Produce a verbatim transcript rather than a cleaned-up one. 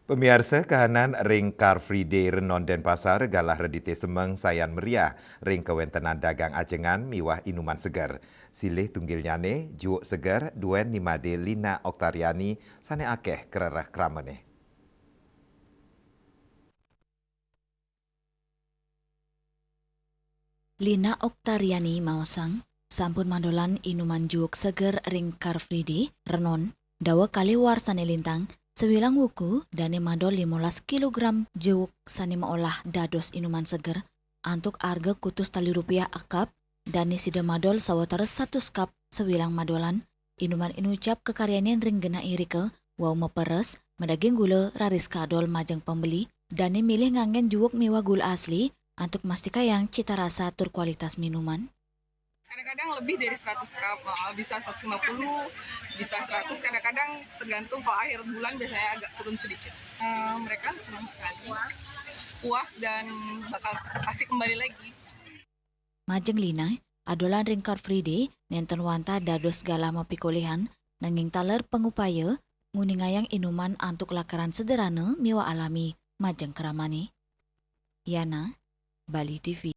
Pamiarsa, kahanan ring Car Free Day renon Denpasar galah redite semeng sayan meriah ring kawentenan dagang ajengan miwah inuman seger. Silih tunggilnyane, juuk seger, duen ni made Lina Oktariani sane akeh krereh kramane. Lina Oktariani maosang, sampun madolan inuman juuk seger ring Car Free Day renon, dawa kalih warsane lintang, sawilang wuku dane madol limolas kilogram juuk sane maolah dados inuman seger, antuk arga kutus tali rupiah akap, dane sida madol sawatara satus kap sawilang madolan, inuman inucap kakaryanin ring genah irika, wau maperes, madaging gula raris kadol majeng pembeli, dane milih nganggen juuk miwah gula asli, antuk mastikayang cita rasa tur kualitas minuman. Kadang-kadang lebih dari seratus cup, eh, bisa seratus lima puluh, bisa seratus, kadang-kadang tergantung kalau akhir bulan biasanya agak turun sedikit. Eh, mereka senang sekali, puas dan bakal pasti kembali lagi. Majeng Lina, adolan ring Car Free Day nenten wantah dados galah mapikolihan, nanging taler pangupaya nguningayang inuman antuk lakaran sederhana miwah alami majeng kramane. Yana, Bali T V.